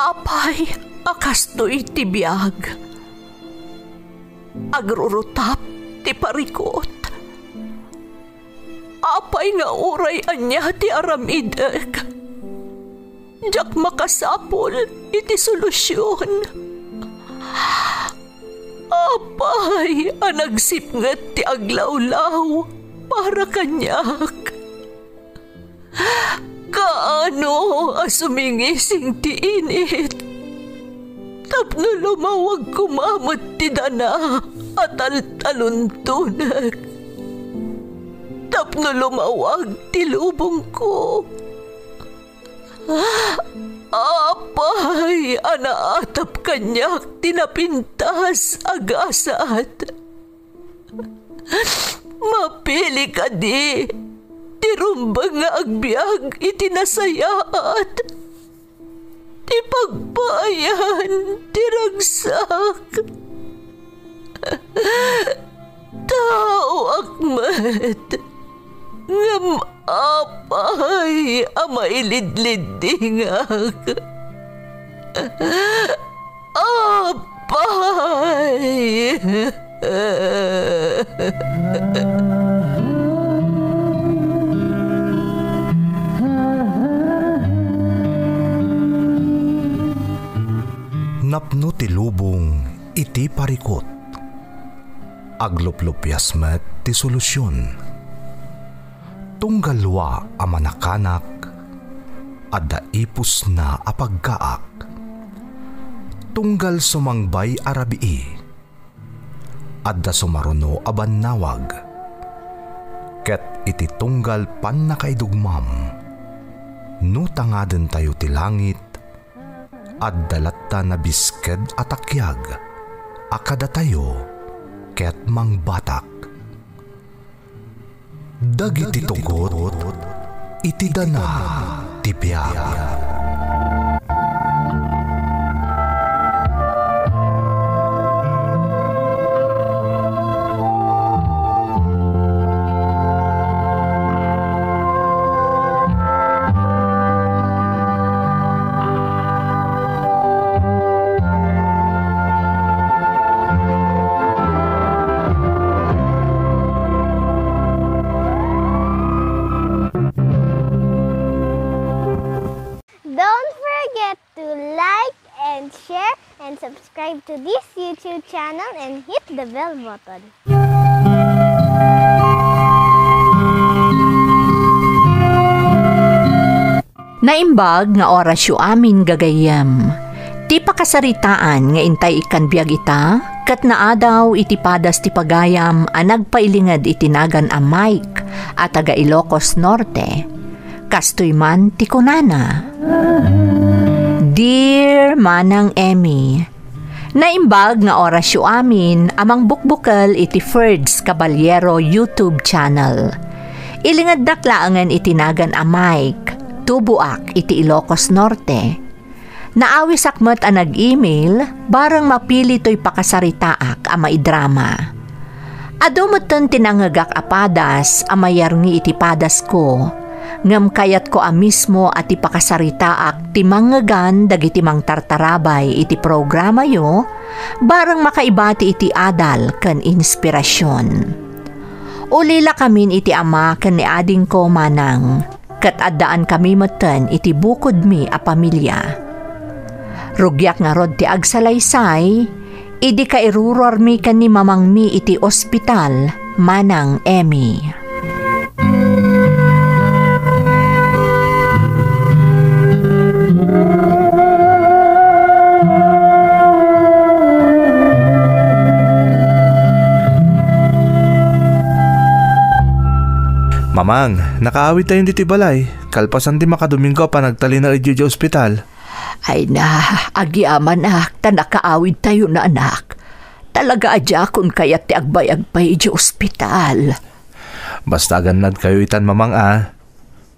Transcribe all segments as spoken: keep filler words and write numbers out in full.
Apay a kastoy ti biag? Agrurutap ti parikut. Apay nga uray ania ti aramidek, diak makasapul iti solusion. Apay a nagsipnget ti aglawlaw para kaniak? Kaano a sumingising ti init tapno lumawag koma met ti dana a taltaluntonek, tapno lumawag ti lubongko? Apay a naatap kaniak ti napintas a gasat? Mapili kadi ti rumbeng nga agbiag iti nasayaat, ti pagpaayan ti ragsak? Taoak met, ngem apay a mailidliddingak? Apay! Napno ti lubong iti parikut. Agluplupias met ti solusion. Tunggal wa a manakanak, adda ipusna a paggaak. Tunggal sumangbay a rabii, adda sumaruno a bannawag. Ket iti tunggal pannakaidugmam, no tangadentayo ti langit, adda latta nabisked a takiag a kadatayo ket mangbatak. Dagiti tugot iti dana ti biag. Don't forget to like and share and subscribe to this YouTube channel and hit the bell button. Naimbag nga orasyo amin, gagayyem. Ti pakasaritaan nga intay ikkan biag ita, ket naadaw iti padas ti pagayam a nagpailinged iti nagan a Mike a taga Ilocos Norte. Kastoy man ti kunana, Dear Manang Emmy, naimbag nga orasyo amin a mangbukbukel iti Ferds Caballero YouTube channel. Ilingednak laengen iti nagan a Mike, tuboak iti Ilocos Norte. Naawisak met a nag-email, bareng mapili toy pakasaritaak a maidrama. Adu metten ti nangngegak a padas a mayarngi iti padasko, ngem kayatko a mismo a ti pakasaritaak ti mangngegan dagiti mangtartarabay iti programayo, bareng makaibati iti adal ken inspirasion. Ulilakamin iti ama ken ni adingko, Manang. Ket addaankami metten iti bukodmi a pamilia. Rugiak ngarud ti agsalaysay, idi kairuruarmi ken ni mamangmi iti ospital, Manang Emmy. Mamang, nakaawidtayon ditoy balay. Kalpasan ti makadomingo a panagtalinaedyo idiay ospital. Ay na, agyamanak ta nakaawidtayon, anak. Talaga a diakon kayat ti agbayag pay idiay ospital. Basta agannadkayo itan, Mamang, a.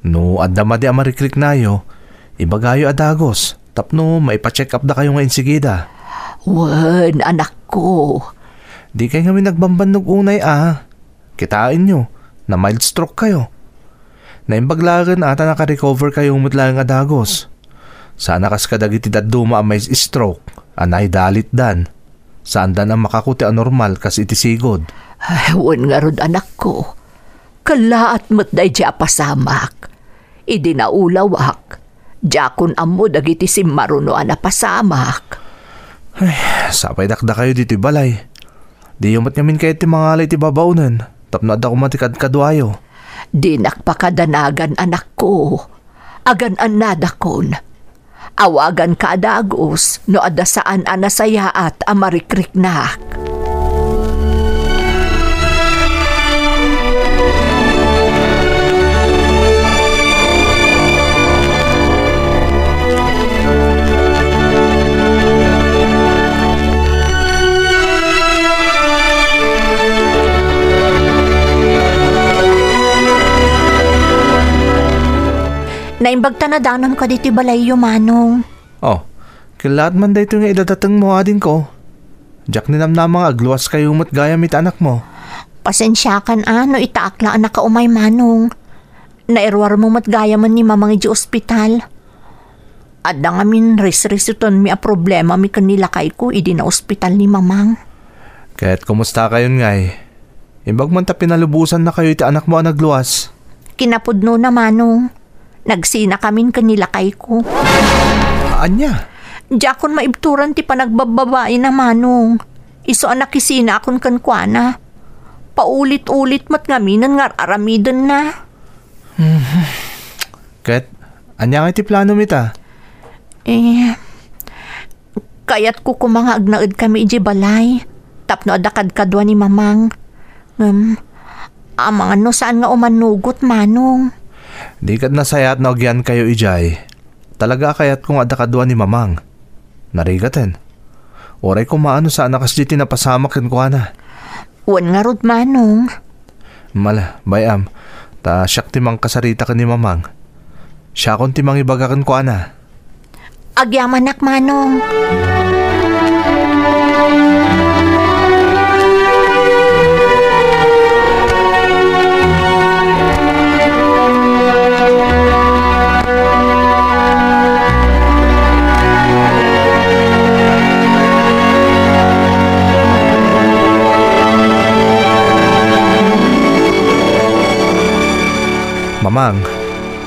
No adda madi a marikriknayo, ibagayo a dagus tapno maipa-check-updakayo nga insigida. Wen, anakko. Dikay ngamin agbambannog unay, a. Kitaenyo, na-mild stroke kayo. Naimbag laeng a ta naka-recover kayo met laeng a dagus. Saan a kas kadagiti dadduma a may stroke a naidalitdan. Saandan a makaku ti anormal kas iti sigud. Ay, wen ngarud, anakko. Kellaat met daydi a pasamak. Idi naulawak, diakon ammo dagiti simmaruno a napasamak. Ay, sapay dakdakayo ditoy balay. Diyo met ngamin kayat ti mangala iti babaonen tapno adda koma ti kadkaduayo. Dinak pakadanagan, anakko. Agan-annadakon. Awaganka a dagus no adda saan a nasayaat a marikriknak. Naimbag ta nadanonka ditoy balayyo, Manong. Oh, kellaat man daytoy nga idadatengmo, adingko. Diak ninamnama nga agluaskayo met gayam iti anakmo. Pasensiakan a no itaak la a nakaumay, Manong. Nairuarmo met gayamen ni Mamang idiay ospital. Adda ngamin risrisutonmi a problemami ken ni lakayko idi naospital ni Mamang. Ket kumustakayon ngay? Imbag man ta pinalubosannakayo iti anakmo a nagluas. Kinapudnona, Manong. Nagsinakamin ken ni lakayko. Ania? Diakon maibturan ti panagbabbabaina, Manong. Isu a nakisinaakon kenkuana. Paulit-ulit met ngaminen nga ar-aramidenna. Mhm. Ket, ania ngay ti planom ita? Eh, kayatko koma nga agnaedkami idiay balay tapno adda kadkadua ni Mamang. Ngem, amangan no saan nga umannugot, Manong. Di ket nasayaat no agyankayo idiay. Talaga a kayatko nga adda kadua ni Mamang. Narigaten. Uray koma no saan a kasdi ti napasamak kenkuana. Wen ngarud, Manong. Mala, bay-am, ta siak ti mangkasarita ken ni Mamang. Siakon ti mangibaga kenkuana. Agyamanak, Manong. Mamang,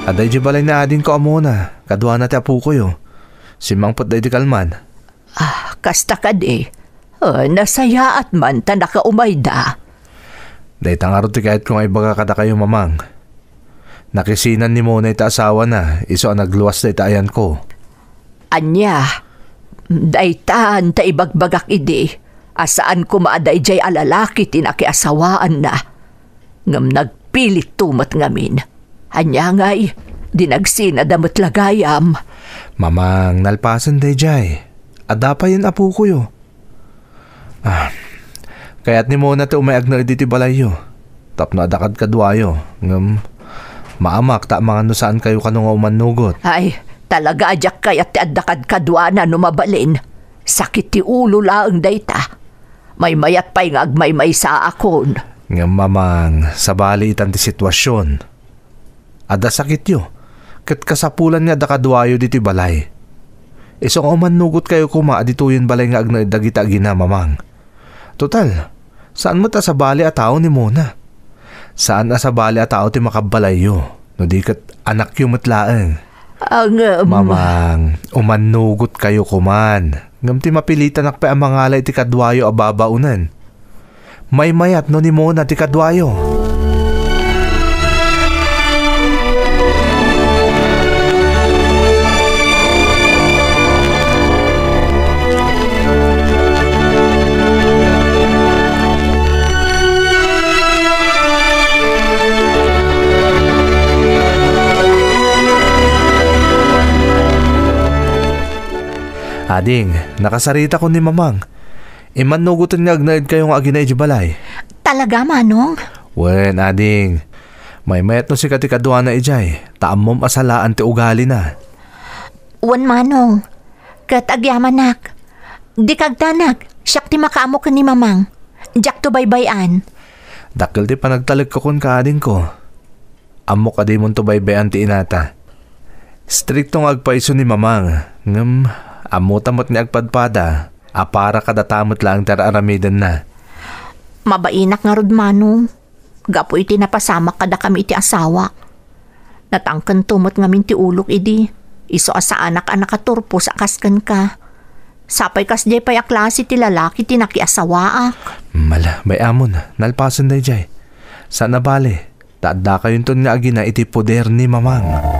adda idiay balay ni adingko a Mona, kaduana ti apokoyo. Simmangpet daydi kalman. Ah, kasta kadi. Ah, nasayaat man ta nakaumayda. Dayta ngarud ti kayatko nga ibaga kadakayo, Mamang. Nakisinan ni Mona iti asawana, isu a nagluas dayta ayanko. Ania, daytan ta ibagbagak idi a saan koma a daydiay a lalaki ti nakiasawaanna. Ngem nagpilitto met ngamin. Ania ngay, dinagsinada met la gayam. Mamang, nalpasen daydiay. Adda payen apokoyo. Ah, kayat ni Mona ti umay agnaed iti balayyo. Tapno adda kadkaduayo. Ngem, maamak ta amangan no saankayo kano nga umannugot. Ay, talaga a diak kayat ti adda kadkaduana no mabalin. Sakit ti ulo laeng dayta. Maymayat pay nga agmaymaysaakon. Ngem, Mamang, sabali itan ti situasion. Adda sakityo, ket kasapulan nga adda kaduayo ditoy balay. Isu nga umannugotkayo koma a ditoyen balay nga agnaed dagita agina, Mamang. Total, saan met a sabali a tao ni Mona. Saan a sabali a tao ti makabbalayyo, no di ket anakyo met laeng. Ang, um, Mamang, umannugotkayo koman. Ngem ti mapilitanak pay a mangala iti kaduayo a babaonen. Maymayat no ni Mona ti kaduayo. Ading, nakasaritakon ni Mamang. Immannugoten nga agnaedkayo nga agina idiay balay. Talaga, Manong? Wen, ading. Maymayat no sika ti kaduana idiay, ta ammom a salaan ti ugalina. Wen, Manong. Ket agyamanak. Dika agdanag, siak ti makaammo ken ni Mamang. Diakto baybay-an. Dakkel ti panagtalekko kenka, adingko. Ammok a dimonto baybay-an ti inata. Strikto nga agpayso ni Mamang, ngem ammota met nga agpadpada a para kadata met laeng ti ar-aramidenna. Mabainak ngarud, Manong, gapu iti napasamak kadakami iti asawak. Natangkento met ngamin ti ulok idi, isu a saanak a nakaturpos a kas kenka. Sapay kasdiay pay a klase ti lalaki ti nakiasawaak. Mala, bay-amon, nalpasen daydiay. Saan a bale, ta addakayonton nga agina iti poder ni Mamang.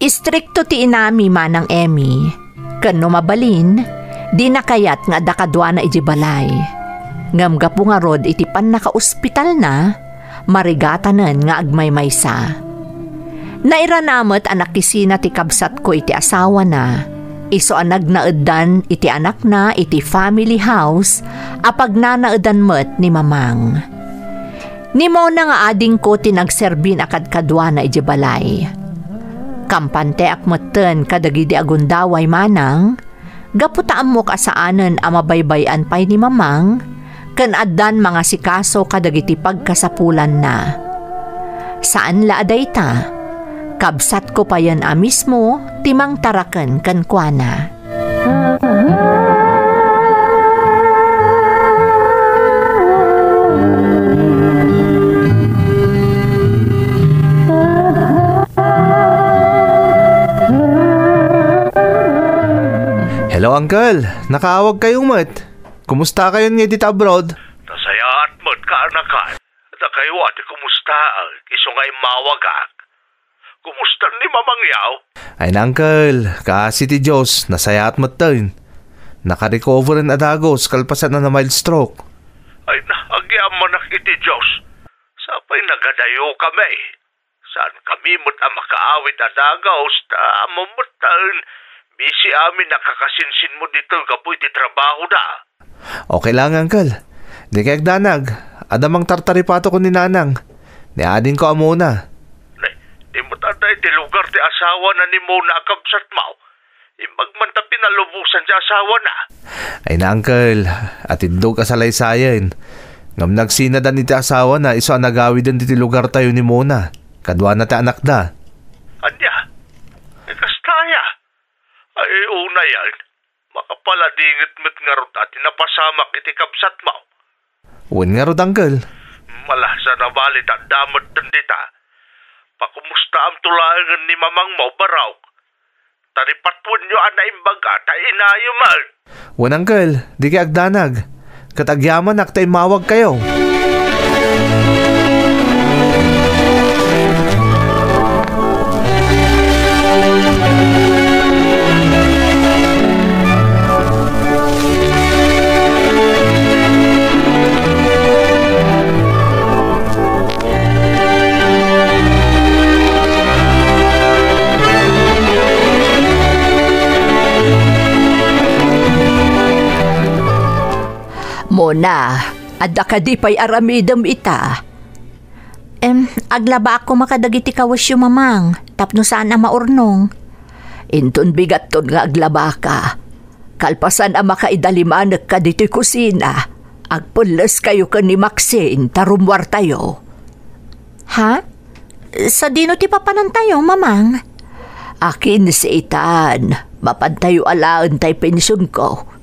Istrikto ti inami, Manang Emmy. Ken no mabalin, dina kayat nga adda kaduana idiay balay. Ngem gapu ngarud iti pannakaospitalna, marigatanen nga agmaymaysa. Nairana met a nakisina ti kabsatko iti asawana, isu a nagnaeddan iti anakna iti family house a pagnanaedan met ni Mamang. Ni Mona nga adingko ti nagserbin a kadkaduana idiay balay. Kampanteak metten kadagidi a gundaway, Manang, gapu ta ammok a saanen a mabaybay-an pay ni Mamang ken addan mangasikaso kadagiti pagkasapulanna. Saan la a dayta, kabsatko payen a mismo ti mangtaraken kenkuana. Hello, Uncle. Nakaawagkayo met. Kumustakayon nga dita abroad? Nasayaat met, kaanakan. Dakayo a ti kumusta, isu nga immawagak. Kumusta ni Mamangyaw? Ay na, Uncle, kaasi ti Dios, nasayaat metten. Nakarecover a dagus kalpasan a na-mild stroke. Ay na, agyamanak iti Dios. Sapay nagadayo kami. Saan kami met a makaawid a dagus, ta ammom metten, busy amin a kakasinsinmo ditoy gapu iti trabahoda. Okay lang, Uncle. Di kay agdanag. Adda mangtartaripato ken ni Nanang. Ni adingko a Mona. Ne, di met adda iti lugar ti asawana ni Mona a kabsatmo. Imbag man ta pinalubosan ti asawana. Ay na, Uncle. Atiddog a salaysayen. Ngem nagsinadan iti asawana isu a nagawiden iti lugartayo ni Mona. Kaduana ti anakda. Ania? Ay, kasta aya? Ay, unayen. Makapaladingit met ngarud a ti napasamak iti kabsatmo. Wen ngarud, Uncle. Malasa na bali ta adda metten dita. Pakumustaamto laengen ni Mamangmo, Barok. Ta ripatuenyo a naimbaga ta inayo met. Wen, Uncle, di kay agdanag. Ket agyamanak ta immawagkayo. Mona, adda kadi pay aramidem ita? Em, aglabaak koma kadagiti kawesyo, Mamang, tapno saan a maurnong. Inton bigatton nga aglabaka. Kalpasan a makaidalimanek kaditoy kusina, agpelleskayo ken ni Maxine ta rummuartayo. Ha? Sadino ti papanantayo, Mamang? Akin si Ethan, mapantayo alaen tay pensionko.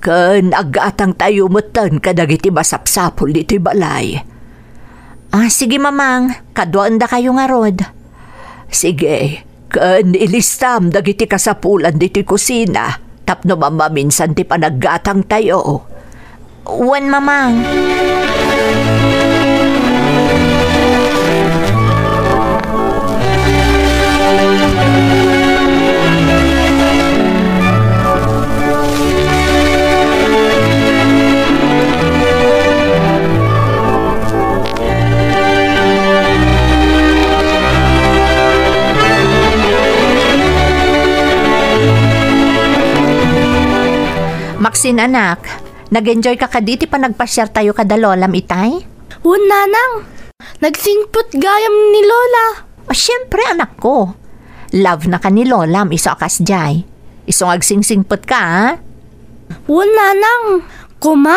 Ken aggatangtayo metten kadagiti masapsapul ditoy balay. Ah, sige, Mamang. Kaduaendakayo ngarud. Sige, ken ilistam dagiti kasapulan ditoy kusina tapno mammaminsan ti panaggatangtayo. Wen, Mamang. Anak, nag-enjoy ka kadi ti panagpasiartayo kada lolam itay? Wen, nanang. Nagsingpet gayam ni Lola. Ah, siyempre, anak ko. Love na ka ni lolam isu a kasdiay. Isu nga agsingsingpet ka, ha? Wen, nanang. Kuma,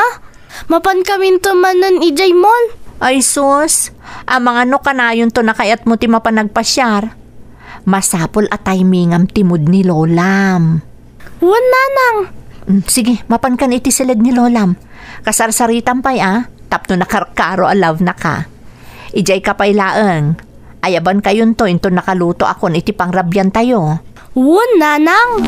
mapan kaminto manen idiay mall. Ay sus, amangan no kanayonto nakayatmo ti mapan agpasiar. Masapul a timingam ti mood ni lolam. Wen, nanang. Mm, sige, mapankan iti siled ni lolam. Kasarsaritam pay, a, tapno nakarkaro a love na ka. Idiay ka pay laeng. Ayabankayonto inton nakalutoakon iti pangrabiantayo. Wen, nanang.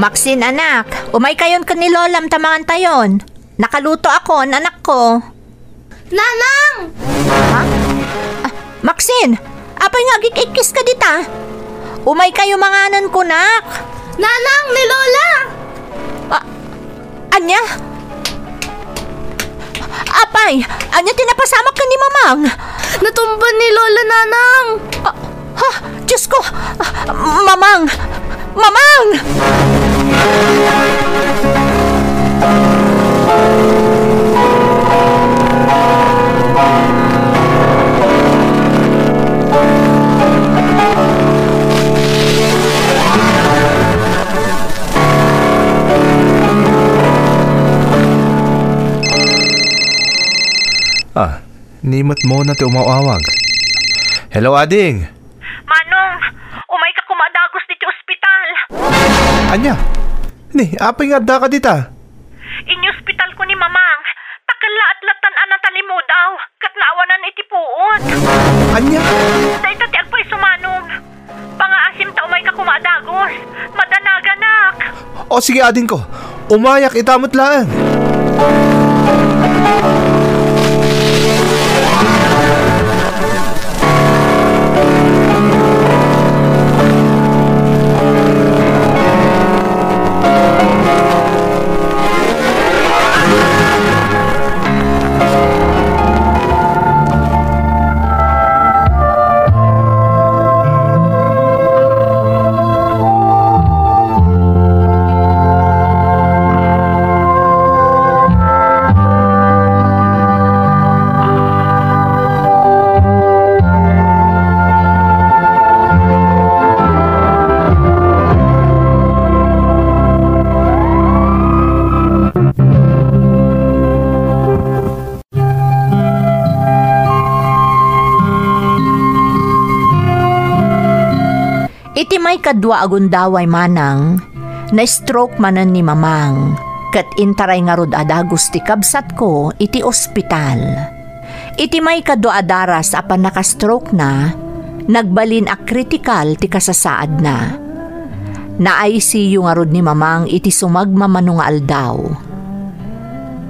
Maxine, anak, umaykayon ken ni lolam ta mangantayon. Nakalutoakon, anakko. Nanang! Ha? Ah, Maxine, apay nga agik-ikkis ka dita? Umaykayo manganen, kunak. Nanang, ni Lola! Ah, ania? Apay, ania ti napasamak ken ni Mamang? Natumba ni Lola, nanang. Ah, ha? Diyos ko! Ah, Mamang! Mamang! Ah, ni met Mona ti umaw-awag. Hello, ading. Manong, umayka koma a dagus ditoy ospital. Ania? Ni, apay nga addaka dita? Inyospitalko ni Mamang, ta ket laat lattan a natalimudaw, ket naawanan iti puot. Ania? Dayta ti agpayso, Manong. Pangaasim ta umayka koma a dagus. Madanaganak. O sige, adingko. Umayak ita met laeng. Iti maikadua a gundaway, Manang, na-stroke manen ni Mamang, ket intaray ngarud a dagus ti kabsatko iti ospital. Iti maikadua a daras a pannaka-stroke na, nagbalin a kritikal ti kasasaadna. Na-I C U ngarud ni Mamang iti sumagmamano nga aldaw.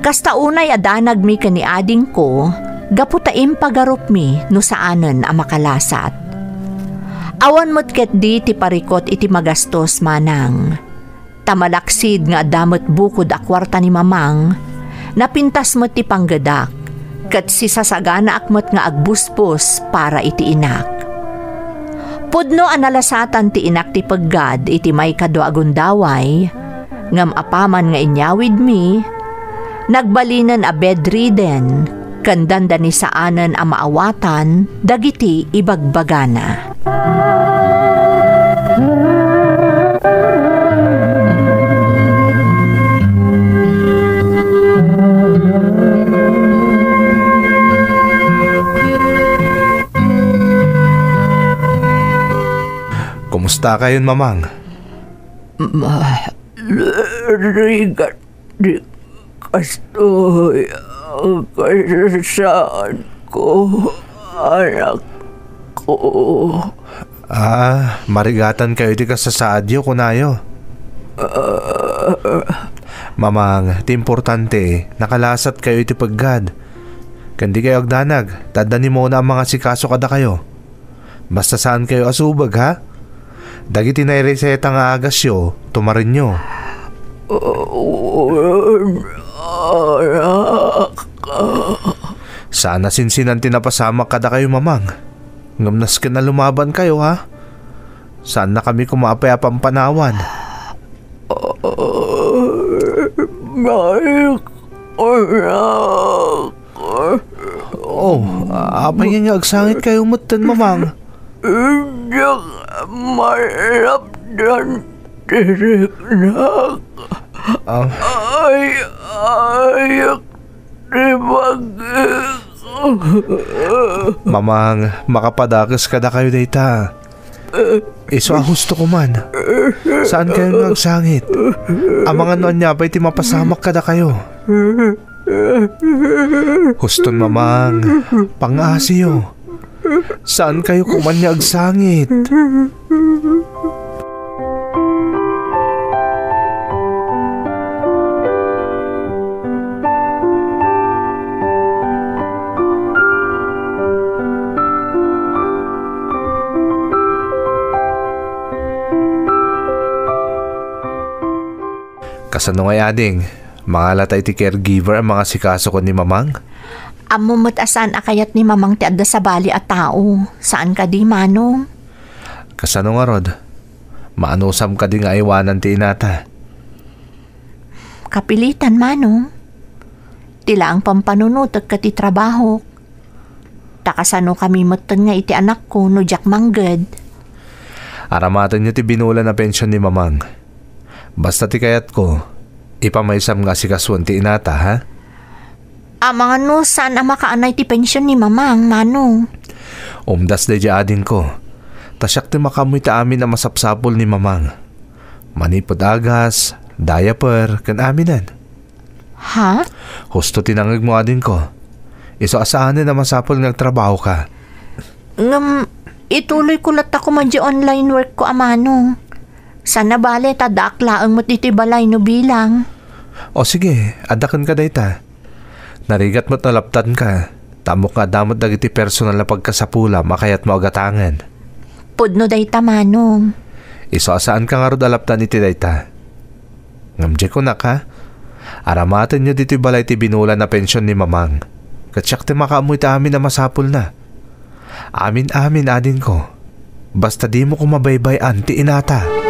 Kasta unay a danagmi ken ni adingko gapu ta impagarupmi no saanen a makalasat. Awan met ketdi ti parikut iti magastos, Manang. Ta malaksid nga adda met bukod a kuarta ni Mamang, napintas met ti panggedak, ket sisasaganaak met nga agbuspos para iti inak. Pudno a nalasatan ti inak ti peggad iti maikadua a gundaway, ngem apaman nga inyawidmi, nagbalinen a bedridden ken dandani saanen a maawatan dagiti ibagbagana. Kumusta kayon, Mamang? Maligat ti kastoy a kasasaadko, anakko. Ah, marigatan kayo ti kasasaadyo, kunayo. Mamang, ti importante, nakalasat kayo iti peggad. Ken di kayo agdanag, ta adda ni Mona a mangasikaso kadakayo. Basta saan kayo a subeg, ha? Dagiti naireseta nga agasyo, tumarenyo. Wen, anak. Saan a sinsinan ti napasamak kadakayo, Mamang. Ngem nasken a lumabankayo, ha? Saannakami koma a pay a pampanawan. Wen, anak. Oh, apay nga agsangitkayo metten, Mamang? Diak malapdan ti riknak. Ah. Ay, ayak ti bagik. Mamang, makapadakes kadakayo dayta. Isu a husto ko man. Saankayon nga agsangit? Amangan no ania pay ti mapasamak kadakayo. Huston, Mamang, pangngasiyo. Saankayo koman nga agsangit? Kasano ngay, ading? Mangalata iti caregiver a mangasikaso ken ni Mamang? Ammom met a saan a kayat ni Mamang ti adda sabali a tao. Saan kadi, Manong? Kasano ngarud? Maanusam kadi nga aywanan ti inata? Kapilitan, Manong. Ti laeng pampanunotek ket ti trabahok. Ta kasanokami metten nga iti anakko no diak mangged? Aramatenyo ti binulan a pension ni Mamang. Basta ti kayatko, ipamaysam nga asikasuen ti inata, ha? Amangan no saan a makaanay ti pension ni Mamang, Manong? Umdas daydiay, adingko. Ta siak ti makaammo iti amin a masapsapul ni Mamang. Manipud agas, diaper, ken aminen. Ha? Husto ti nangngegmo, adingko. Isu a saanen a masapul nga agtrabahoka. Ngem, ituloyko latta koma diay online work ko a, Manong. Saan a bale ta addaak laeng met ditoy balay no bilang. O sige, adda kenka dayta. Narigat met no laptanka, ta ammok nga adda met dagiti personal a pagkasapulam a kayatmo a gatangen. Pudno dayta, Manong. Isu a saanka ngarud a laptan iti dayta. Ngem diay kunak, ha? Aramatenyo ditoy balay ti binulan a pension ni Mamang. Ket siak ti makaammo iti amin a masapulna. Amin-amin, adingko. Basta dimo koma baybay-an ti inata.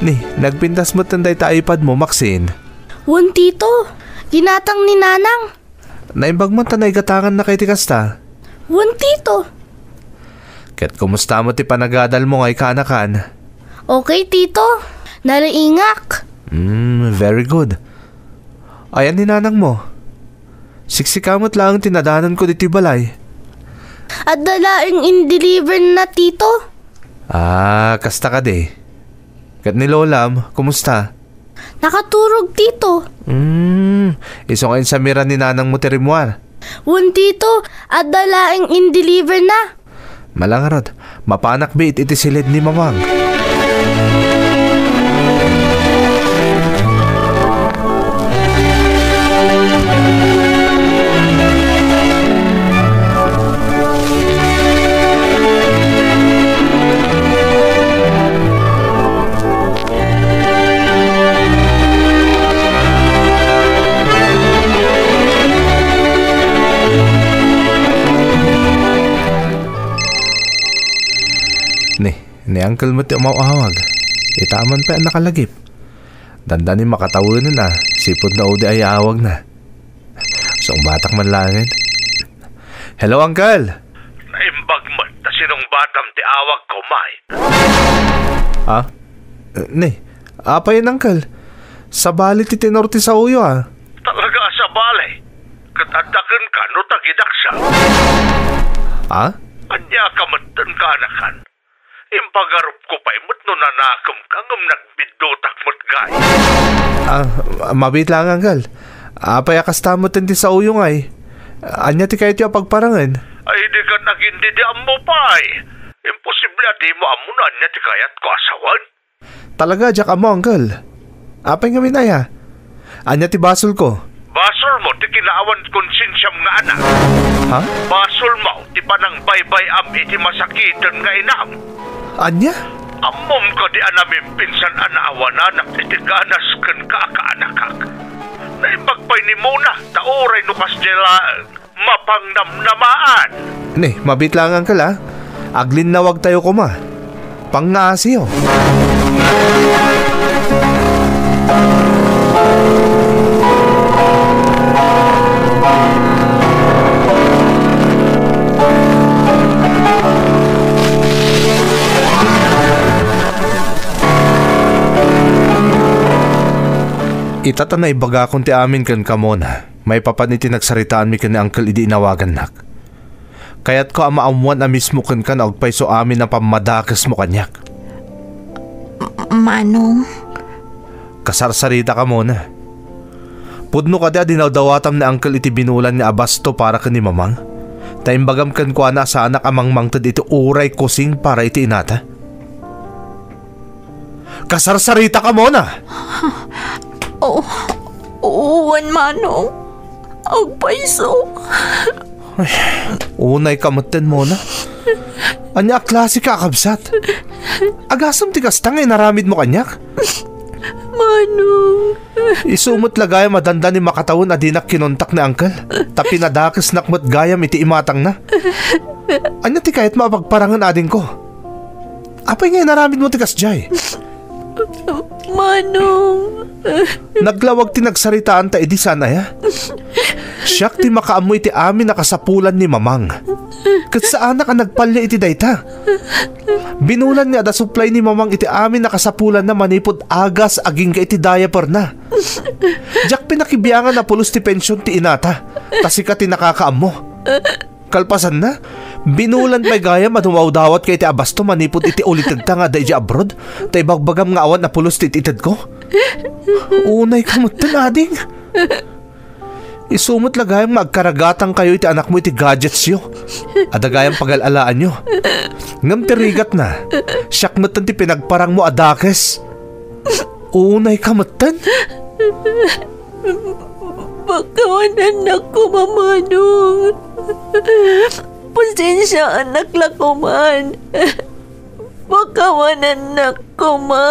Ni, nagpintas metten dayta iPad mo, Maxine. Wen, Tito. Ginatang ni Nanang. Naimbag man ta naigatangannaka iti kasta. Wen, Tito. Ket kumusta met ti panagadal mo nga ikanakan? Okay, Tito. Nariingak. Mm, very good. Ayan ni nanang mo. Siksika met laeng ti nadanonko ditoy balay. Adda laeng in-deliver na, Tito. Ah, kasta kadi. Ket ni lolam, kumusta? Nakaturog, Tito. Hmm, isu nga insamiran ni nanang mo ti rimmuar. Wen, Tito, adda laeng in-deliver na. Malangarod, mapanak biit iti siled ni Mamang. Uncle met ti umaw-awag. Ita man pay a nakalagip. Dandani makatawenen a, sipud na udi ay awagna. Sungbatak man laengen. Hello, Uncle! Naimbag met ta sinungbatam ti awagko, Mike. Ah? Ne, apay, Uncle? Sabali ti tenor ti saoyo, ah. Talaga a sabali. Ket adda kenka no tagidaksa. Ah? Ania ka metten kaanakan? Impagarupko pay met no nanakemka ngem nagbiddutak met gayam. Ah, mabiit lang, Uncle. Apay a kasta metten ti saoyo ngay? Ania ti kayatyo a pagparangen? Ay, di ka nagin di, di ammo pay. Imposible a di mo ammo no ania ti kayatko a sawen. Talaga, diak ammo, Uncle. Apay ngamin aya? Ania ti basolko? Basolmo ti kinaawan konsensiam nga anak. Ha? Basolmo ti panangbaybayam iti masakiten nga inam. Ania? Ammom kadi a namimpinsan a naawananak iti ganas ken kaakaanakak? Naimbag pay ni Mona, ta uray no kasdiay laeng, mapangnamnamaan. Ne, mabiit lang, Uncle, ah. Aglinnawagtayo koma. Pangngaasiyo. Ita ta naibagakon ti amin kenka, Mona. Maipapan iti nagsaritaanmi ken ni Uncle idi inawagannak. Kayatko a maammoan a mismo kenka no agpayso amin a pammadakesmo kaniak. M-, Manong. Kasarsarita ka, Mona. Pudno kadi a dinawdawatam ni Uncle iti binulan nga abasto para ken ni Mamang? Ta imbagam kenkuana a saanak a mangmangted iti uray kusing para iti inata. Kasarsarita ka, Mona! Oh, wen, Manong. Agpayso. Ay, unay ka metten, Mona. Ania a klase ka a kabsat? Agasem ti kasta nga inaramidmo kaniak? Manong. Isu met la gayam a dandani makatawen a dinak kinontak ni Uncle, ta pinadakesnak met gayam iti imatangna. Ania ti kayatmo a pagparangen, adingko? Apay nga inaramidmo ti kasdiay? Manong. Naglawag ti nagsaritaanta idi saan aya? Siak ti makaammo iti amin a kasapulan ni Mamang. Ket saanak a nagpalya iti dayta. Binulan nga adda supply ni Mamang iti amin a kasapulanna manipud agas agingga iti diaperna. Diak pinakibiangan a pulos ti pension ti inata, ta sika ti nakakaammo. Kalpasanna, binulan pay gayam a dumawdawatka iti abasto manipud iti ulitegta nga adda idiay abroad, ta ibagbagam nga awan a pulos ti it-itedko. Unay ka metten, ading. Isu met la gayam nga agkaragatangkayo iti anakmo iti gadgetsyo. Adda gayam pagal-alaanyo. Ngem ti rigatna, siak metten ti pinagparangmo a dakes. Unay ka metten. Pakawanannak koma, Manong. Pasensiaanak la koman. Pakawanannak koma.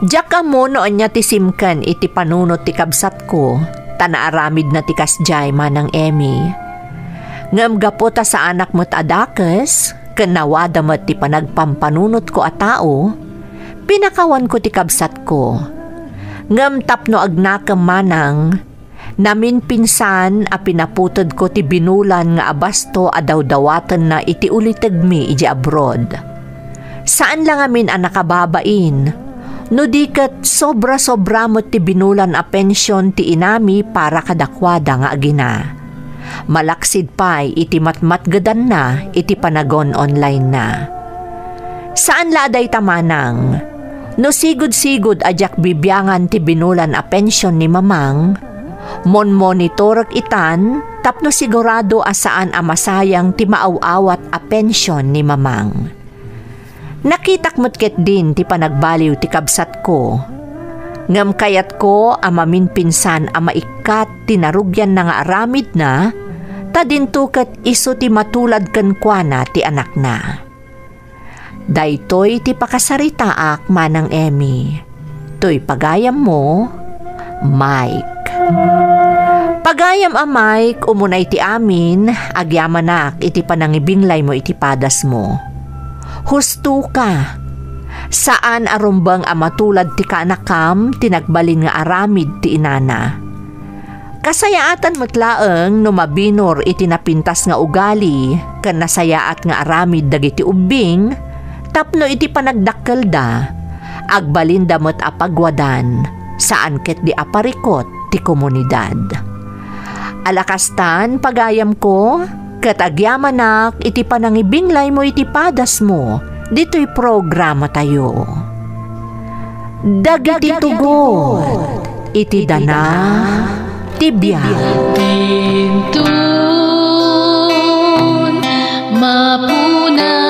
Diak ammo no ania ti simken iti panunot ti kabsatko, ta naaramidna ti kasdiay, Manang Emmy. Ngem gapu ta saanak met a dakes, ken nawada met ti panagpampanunotko a tao, pinakawanko ti kabsatko. Ngem tapno agnakem, Manang, naminpinsan a pinaputedko ti binulan nga abasto a dawdawatenna iti ulitegmi idiay abroad. Saan la ngamin a nakababain, no di ket sobra-sobra met ti binulan a pension ti inami para kadakuada nga agina. malaksid pay iti matmatgedanna iti panagon-online-na. Saan la a dayta manang. No sigud-sigud a diak bibiangan ti binulan a pension ni Mamang, monmonitorek itan tapno sigurado a saan a masayang ti maaw-awat a pension ni Mamang. Nakitak met ketdin ti panagbaliw ti kabsatko. Ngem kayatko a maminpinsan a maikkat ti narugianna nga aramidna, ta dinto ket isu ti matulad kenkuana ti anakna. Daytoy ti pakasaritaak, Manang Emmy. Toy pagayammo, Mike. Pagayam a Mike, umuna iti amin, agyamanak iti panangibinglaymo iti padasmo. Husto ka. Saan a rumbeng a matulad ti kaanakam ti nagbalin nga aramid ti inana. Kasayaatan met laeng no mabinor iti napintas nga ugali ken nasayaat nga aramid dagiti ubbing tapno iti panagdakkelda, agbalinda met a paguadan, saan ketdi a parikut ti komunidad. Ala kastan, pagayamko, ket agyamanak iti panangibinglaymo iti padasmo ditoy programatayo. Dagiti tugot iti dana ti biag. Pinton mapuna